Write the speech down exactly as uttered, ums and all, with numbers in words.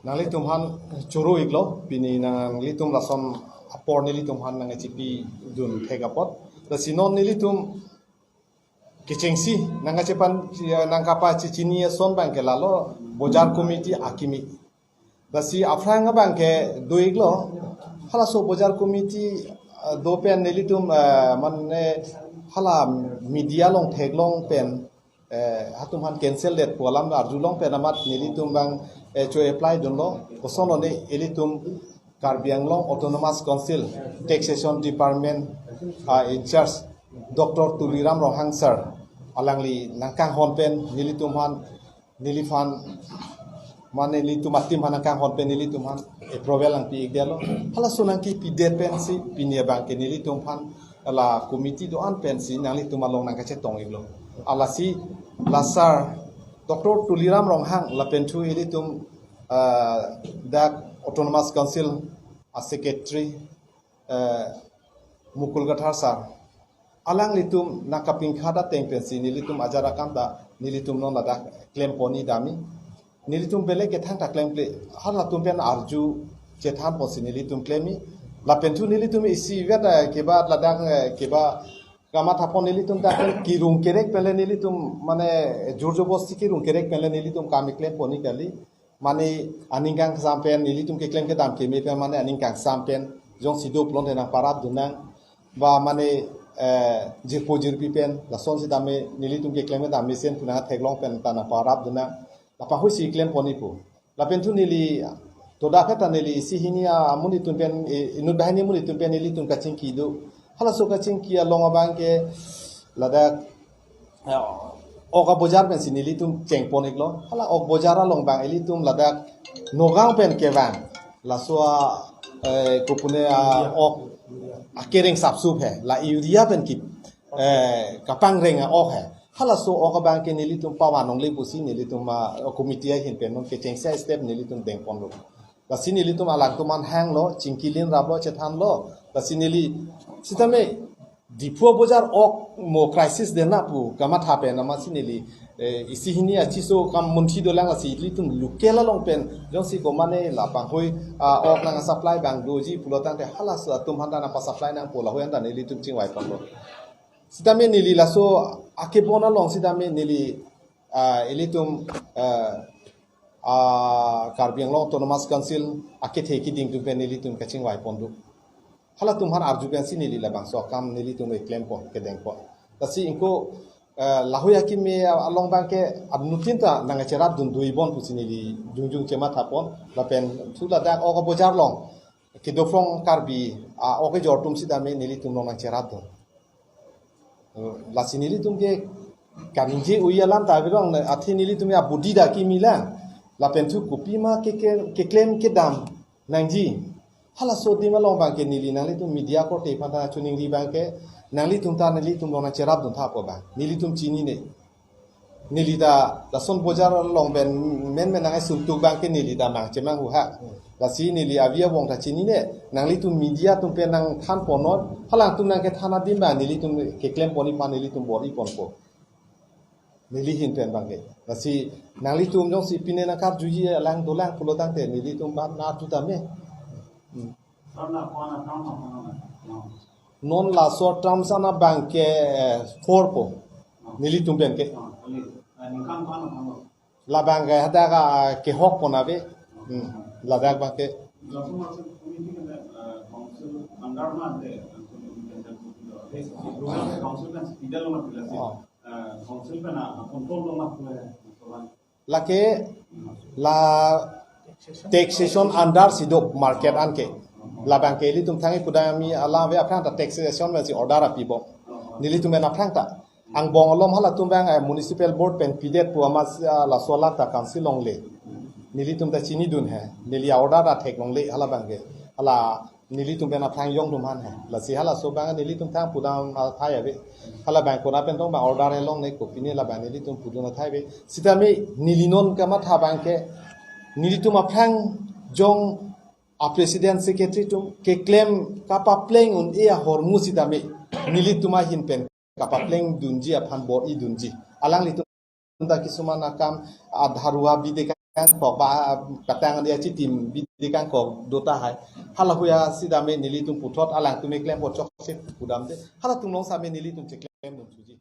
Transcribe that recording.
Nanglitum aphan choro-iklo, pini nanglitum lason apor nelitum aphan nangchipidun thek apot. Lasi non nelitum kechengsi nangkachepan, nangkapachechini ason abangke lalo bojar committee akimi. Lasi aphrang abangke do-iklo, halaso bojar committee, eh, do pen nelitum, eh, mane hala media along theklong pen, eh, halatum aphan cancel det pu alam arjulong pen amat nelitum abang, eh, cho-apply dunlo. Koson lone ilitum Karbi Anglong Autonomous Council Taxation Department, ah, in charge Doctor Tuliram Ronghang sir, alangli nangkanghon pen nelitum aphan, neliphan, mane nelitum a-team aphan nangkanghon pen nelitum aphan approval nangpi-ikdetlo. Halaso nangkipidet pensi pini abangke nelitum aphan la committee do-an pensi nanglitum along nangkachetong-iklo. Lasi la sir Doctor Tuliram Ronghang lapen thu ilitum, ah, dak Autonomous Council a-secretary, eh, Mukul Kathar sir, alanglitum nangkapingkhat ateng pensi nelitum ajat akam ta nelitum non ladak klempon-ik dam-i. Nelitum belek kethang ta klemkle, halatum pen arju chethanponsi nelitum klem-i. Lapen thu nelitum isivet, eh, keba ladak, eh, keba kamathapon nelitum ta pen kirung kerek penle nelitum mane jor jobosti kirung kerek penle nelitum kam keklempon-ik kali. Mane aning kangsam pen nelitum keklem kedam keme pen mane aning kangsam pen jongsi do pulote nangparapdun nang. Ba mane, eh, jirpo jirpi pen lason sitame nelitum keklem kedam mesen pu nangtheklong pen ta nangparapdun nang. Lapu ahut si klempon-ik pu. Lapen thu neli to dak ta neli isi hini amonit atum pen, eh, inut banghini amonit atum pen nelitum kachingki do. Halaso kachingki along abangke ladak, eh, ok abojar pensi nelitum chengpon-iklo. Hala ok bojar along abang ilitum ladak Nagaon pen kevang, laso a, eh, kopune a, ok akereng sapsup he, la urea pen ki, eh, kapangreng a-ok he. Halaso ok abangke nelitum pavan longle pusi nelitum, ah, committee ahin pen non kechengsi step nelitum dengponlo. Lasi nelitum alangtum aphan hanglo, chingki lim raplo, chethanlo. Lasi neli sitame Diphu abojar ok mo crisis dena pu kamatha pen amatsi neli, eh, isi hini achiso kam munthi dolang, lasi ilitum local along pen jongsi komane la panghui, ah, ok nangsupply abang doji pulo tangte halaso atum aphan ta nangpasupply nangpo, lahui anta nelitum chingvaiponlo. Sitame neli laso akebon along sitame neli, ah, ilitum, ah, ah, Karbi Anglong Autonomous Council akethe keding atum pen nelitum kachingvaipon do. Halatum aphan arju pensi neli labangso akam nelitum keklempon, kedengpon. Lasi ingko, eh, lahui akimi along abangke anutin ta nangcherapdun do-ibon pusi neli jongjong chemathapon, lapen thu ladak ok abojar along kedo phrong Karbi, ah, ok ejor atum sitame nelitum along nangcherapdun. Eh, lasi nelitum ke kaningje-oi alam ta birong ne, athe nelitum ya budi ta kimi lang. Lapen thu kopima ke, ke, keklem kedam nangji. Halaso adim along abangke neli nanglitum media korte aphan ta choningri abangke nanglitum ta nelitum along nangcherapdun tha pu abang. Nelitum chinine. Neli ta lason bojar along pen menmen nangsuntuk abangke neli ta mang chemang hu ha. Lasi neli avi abong ta chinine, nanglitum media atum pen nangthanpon non, halangtum nangkethan adim abang nelitum keklempon-ik aphan nelitum bor-iponpo. Neli ahin pen abangke. Lasi nanglitum jongsi pine nangkarjuji alang dolang pulo tangte nelitum aphan natu tame. Hmm. Non laso terms an abangke, eh, four po. Nelitum pen ke. Labangke hadak, ah, kehokpon ave. Hmm. Ladak abangke. Oh. Lake la taxation under si do market anke. Labangke ilitum thang-ik pudam ami alam ave aphrang ta taxation pensi order apibom. Nelitum pen aphrang ta. Angbong alom halatum abang, eh, municipal board pen pidet pu amat, ah, laso alam ta council longle. Nelitum ta chinidun he. Neli a-order ta theklongle halabangke. Hala nelitum pen aphrang jong atum aphan he. Lasi halaso abang nelitum thang pudam athai ave. Halabang kona pen tong abang order he longle, kopine labang nelitum pudun athai ave. Sitame neli non kamatha abangke nelitum aphrang jong a-president secretary atum keklem kapapleng un-e ahormu sitame nelitum ahin pen kapaplengdunji aphan bor-idunji. Alanglitum ta kisuman akam adharua bidekangkok ba katang dia chitim bidekangkok do tahai. Hala huya sitame nelitum puthot alangtum keklem apot chokche pudamde. Halatum along sitame nelitum cheklemdun thuji.